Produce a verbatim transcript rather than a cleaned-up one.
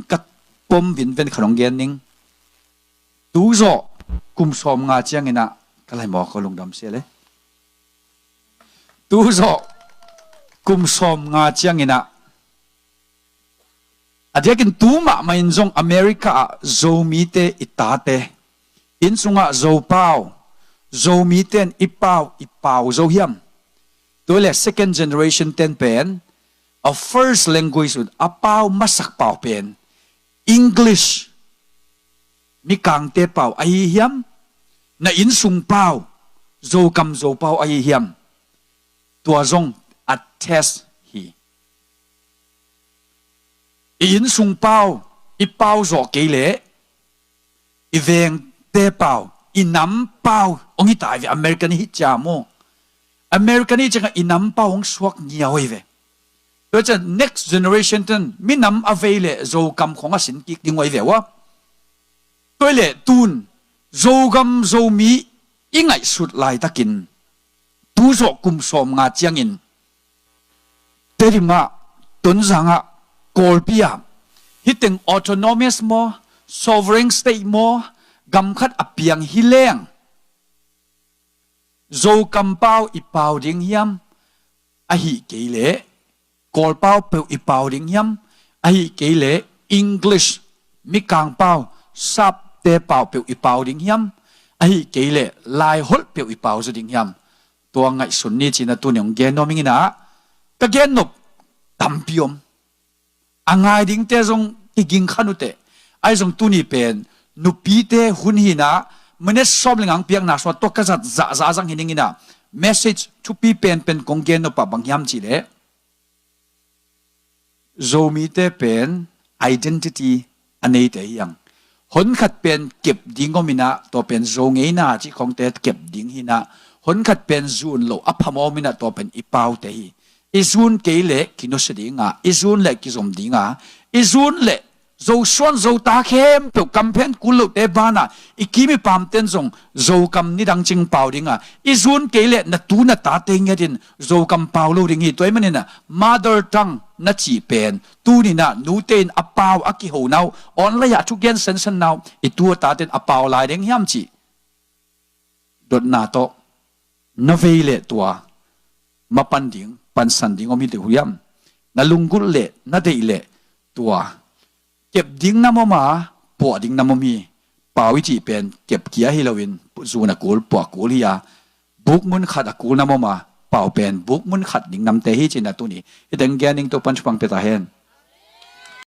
ka pom vinven khat hong gen ning. Tu zawh kum sawm nga ciangin ah, ka lai maw, ka lungdam sia le. Tu zawh kum sawm nga ciangin ah, a diakin tu mahmah in zong America ah Zomite i tate, inn sungah Zopau, Zomite in i pau i pau zo hiam? Tu le second generation ten pen a first language un a pau masak pau pen English, Mikangte pau ahi hiam? Na inn sung pau Zokam Zopau ahi hiam? Tua zong a test hi. I inn sung pau i pau zawh kei leh i vengte pau, i nam pau hong hi ta hi ve. American i hih ciang maw, American i hih ciangah i nam pau hong suak ngiau hi ve. Tua ciang next generation ten minam a vei leh Zokam khong a sin kik ding uh ahi ve ua. Tua hi leh tun Zogam Zomi i ngaihsut laitakin tu zawh kum sawm nga ciangin Tedim ah, Tonzang ah, Kawlpi ah, hih teng autonomous maw, sovereign state maw, gam khat a piang hi leng Zokam pau i pau ding hiam? Ahi kei leh Kawl pau peuh i pau ding hiam? Ahi kei leh English, Mikang pau, Sapte pau peuh i pau ding hiam? Ahi kei leh Laiholh peuh i pau zaw ding hiam? Tua ngaihsun ni ci-in ah tuni hong gen nuam ing in ah, ka gen nop tampi om. A ngai dingte zong kiging kha uh teh. Ahi zong tuni pen nupite hun hi-in ah, minute sawm le nga hong piakna sungah tua ka zat zahzah zang hi ning in ah, message thupi penpen kong gen nop ah bang hiam cih leh, Zomite pen identity a neite hi hang. Hon khat pen kep ding om in ah, tua pen Zo ngeina cih khongte kep ding hi-in ah, hon khat pen zun loh a phamawh om in ah, tua pen i paute hi. I zun kei leh kinusia ding a, i zun leh kizom ding a, i zun leh Zosuan Zota khempeuh, kamphen kul lohte banah i kim i pamten zong Zokam nidang ciang pau ding a, i zun kei leh na tu na tate ngiatin Zokam pau lo ding hi. Tua ahih manin ah mother tongue na cih pen tuni-in ah nute in a pau a kiho na uh, online ah thugen sensen na uh, i tu a taten a pau lai ding hiam cih dotna tawh na vei leh tua mapan ding, pansan ding om hi deuh hiam? Na lunggulh leh, na deih leh tua kep ding nam om a, puah ding nam om hi. Pau i cih pen kep kia hi loin zun a kul, puah kul hi a, bukmun khat a kul nam om a, pau pen bukmun khat ding namte hi ci-in ah tuni hih teng gen ning. Topa'n thupha pia ta hen.